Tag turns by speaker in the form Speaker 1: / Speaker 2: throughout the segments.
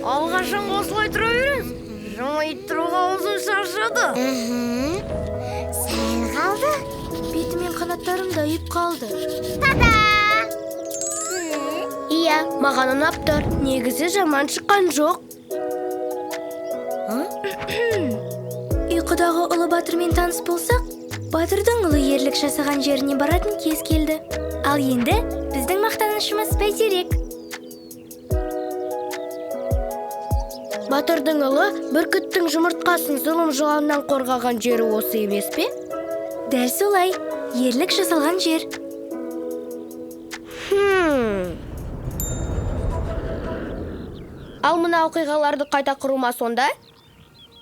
Speaker 1: Алғашын осылай тұра береміз. Жымиып тұруға аузым шаршады.
Speaker 2: Сәл қалды.
Speaker 3: Бетім мен қанаттарым да ұйып қалды.
Speaker 2: Та-да!
Speaker 1: Иә, маған ұнап тұр. Негізі жаман шыққан жоқ.
Speaker 3: Ұйқыдағы ұлы батырмен таныс болсақ, батырдың ұлы ерлік жасаған жеріне баратын кез келді. Ал енді біздің мақтанышымыз бәйтерек.
Speaker 1: Батырдың ұлы бүркіттің жұмыртқасын зұлым жыланнан қорғаған жері осы емес пе?
Speaker 3: Дәл солай, ерлік жасалған жер.
Speaker 1: Ал мына оқиғаларды қайта құру ма сонда?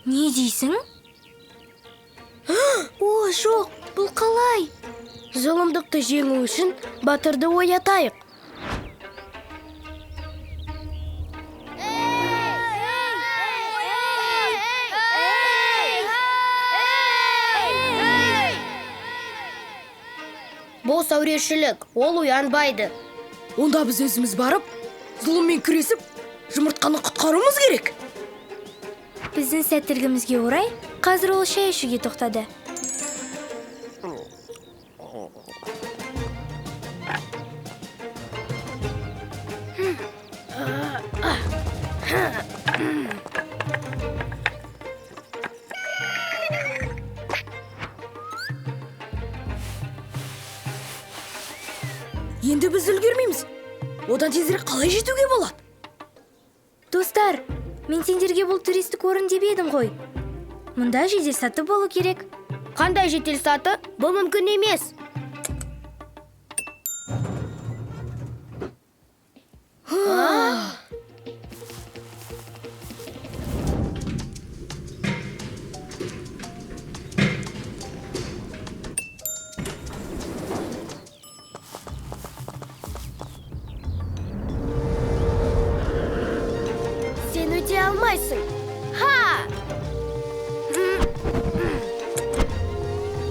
Speaker 3: Не дейсің? О, жоқ, бұл қалай?
Speaker 1: Зұлымдықты жеңу үшін батырды оятайық. Бұл сәурешілік, ол оянбайды.
Speaker 4: Онда біз өзіміз барып, зұлыммен күресіп, жұмыртқаны құтқаруымыз керек.
Speaker 3: Біздің сәттілігімізге орай, қазір ол шай ішуге тоқтады.
Speaker 4: Енді біз үлгермейміз. Одан тезірек қалай жетуге болады?
Speaker 3: Достар, мен сендерге бұл туристік орын деп едім ғой. Мұнда жеделсаты болу керек.
Speaker 1: Қандай жеделсаты? Бұл мүмкін емес. Сен өте алмайсың. Ха!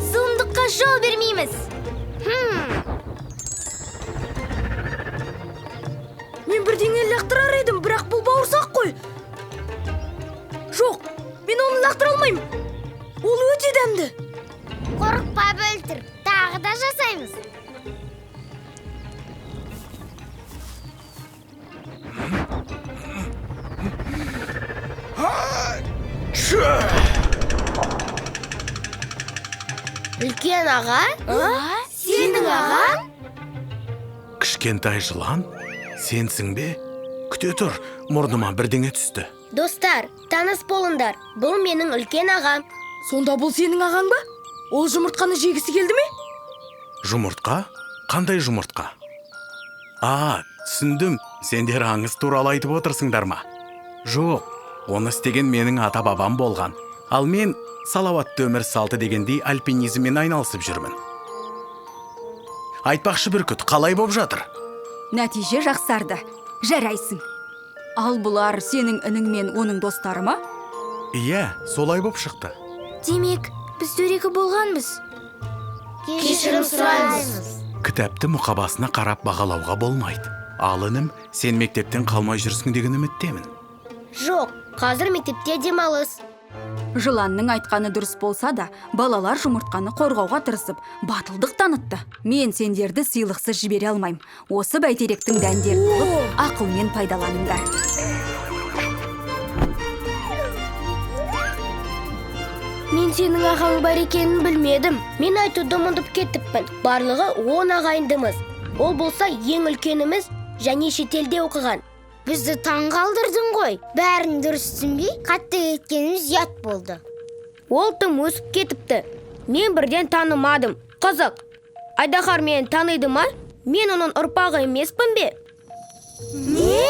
Speaker 3: Зұлымдыққа жол бермейміз.
Speaker 4: Мен бірдеңе лақтырар едім, бірақ бұл бауырсақ қой. Жоқ, мен оны лақтыра алмаймын. Ол өте дәмді.
Speaker 2: Қорықпа, Бөлтір, тағы да жасаймыз.
Speaker 1: Үлкен аға? Сенің ағаң?
Speaker 5: Кішкентай жылан? Сенсің бе? Күте тұр, мұрныма бірдеңе түсті.
Speaker 1: Достар, таныс болыңдар. Бұл менің үлкен ағам.
Speaker 4: Сонда бұл сенің ағаң ба? Ол жұмыртқаны жегісі келді ме?
Speaker 5: Жұмыртқа? Қандай жұмыртқа? А, түсіндім. Сендер аңыз туралы айтып отырсыңдар ма? Жоқ, оны істеген менің ата-бабам болған. Ал мен салауатты өмір салты дегендей альпинизммен айналысып жүрмін. Айтпақшы, бүркіт, қалай боп жатыр?
Speaker 6: Нәтиже жақсарды. Жарайсың. Ал бұлар сенің інің мен оның достары ма?
Speaker 5: Иә, солай боп шықты.
Speaker 3: Демек, біз дөрекі болғанбыз.
Speaker 2: Кешірім сұраймыз.
Speaker 5: Кітапты мұқабасына қарап бағалауға болмайды. Ал інім, сен мектептен қалмай жүрсің деген үміттемін.
Speaker 1: Жоқ, қазір мектепте демалыс.
Speaker 6: Жыланның айтқаны дұрыс болса да, балалар жұмыртқаны қорғауға тырысып, батылдық танытты. Мен сендерді сыйлықсыз жібере алмаймын. Осы бәйтеректің дәндерін алып, ақылмен пайдаланыңдар.
Speaker 1: Мен сенің ағаң бар екенін білмедім. Мен айтуды ұмытып кетіппін. Барлығы 10 ағайындымыз. Ол болса ең үлкеніміз және шетелде оқыған.
Speaker 2: Бізді таң қалдырдың ғой. Бәрін дұрыс түсінбей, қатты кеткеніміз ұят болды.
Speaker 1: Ол тым өсіп кетіпті. Мен бірден танымадым. Қызық. Айдаһар мені таниды ма? Мен оның ұрпағы емеспін бе?
Speaker 2: Не?